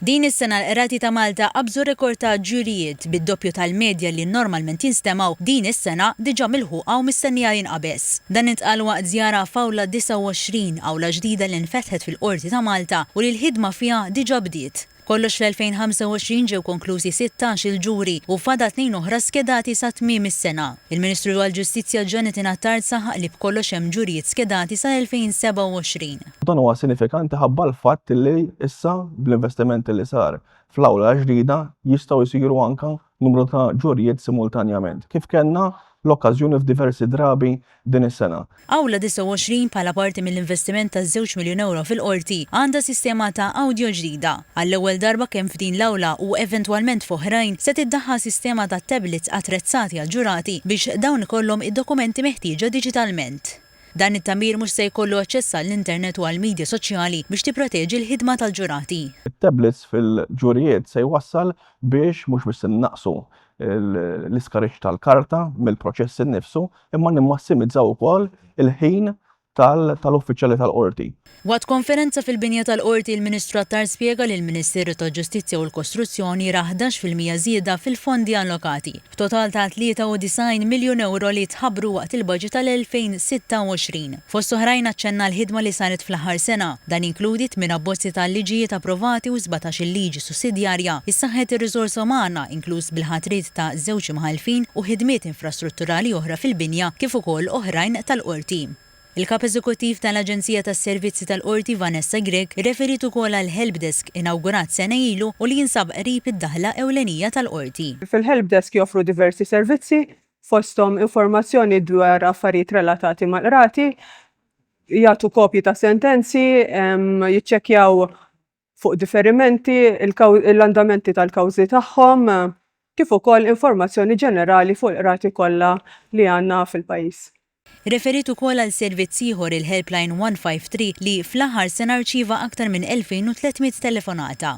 Din is-sena l-Qrati ta' Malta qabżu rekord ta' ġurijiet, bid-doppju tal-medja li normalment jinstemgħu din is-sena diġà milħuqa u mistennija jinqabeż. Dan intqal waqt żjara f'Awla 29, awla ġdida li nfetħet fil-Qorti ta' Malta u li l-ħidma fiha diġà bdiet. B'kollox fl-2025 ġew konklużi 16-il ġuri u fadal tnejn oħra skedati sa tmiem is-sena. Il-Ministru għall-Ġustizzja Jonathan Attard saħaq li b'kollox hemm ġurijiet skedati sal-2027. Dan huwa sinifikanti ħabba l-fatt li issa bl-investiment li sar fl-awla ġdida jistgħu jsiru anke numru ta' ġurijiet simultanjament, kif kellna l-okkażjoni f'diversi drabi din is-sena. Awla 29, bħala parti mill-investiment ta' żewġ miljun ewro fil-Qorti, għandha sistema ta' awdjo ġdida. Għall-ewwel darba kemm f'din l-awla u eventwalment f'oħrajn se tiddaħħal sistema ta' tablets attrezzati għall-ġurati biex dawn ikollhom id-dokumenti meħtieġa diġitalment. Dan it-tagħmir mhux se jkollu aċċess għall-internet u għall-midja soċjali biex tipproteġi l-ħidma tal-ġurati. It-tablets fil-ġurijiet se jwassal biex mhux biss innaqqsu l-iskariġġ tal-karta mill-proċess innifsu, imma nimmassimizzaw ukoll il-ħin tal-uffiċjali tal-qorti. Waqt konferenza fil-binja tal-Qorti, il-Ministru Attard spjega li l-Ministeru tal-Ġustizzja u l-Kostruzzjoni ra 11% żieda fil-fondi allokati, b'total ta' 93 miljun ewro li tħabbru waqt il-Baġit tal-2026. Fost oħrajn aċċenna għall-ħidma li saret fl-aħħar sena. Dan jinkludi tmien abbozzi ta' liġijiet approvati u 17-il liġi sussidjarja, issaħħet ir-riżorsa umana, inkluż bil-ħatriet ta' żewġ imħallfin u ħidmiet infrastrutturali oħra fil-binja kif ukoll oħrajn tal-Qorti. Il-Kap Eżekuttiv tal-Aġenzija tas-Servizzi tal-Qorti Vanessa Grech irreferiet ukoll għall-helpdesk inawgurat sena ilu u li jinsab qrib id-daħla ewlenija tal-Qorti. Fil-helpdesk joffru diversi servizzi, fosthom informazzjoni dwar affarijiet relatati mal-qrati, jagħtu kopji ta' sentenzi, jiċċekkjaw fuq diferimenti, l-andamenti tal-kawżi tagħhom, kif ukoll informazzjoni ġenerali fuq il-qrati kollha li għandna fil-pajjiż. Referiet ukoll għal servizz ieħor il-Helpline 153 li fl-aħħar sena rċieva aktar minn 2,300 telefonata.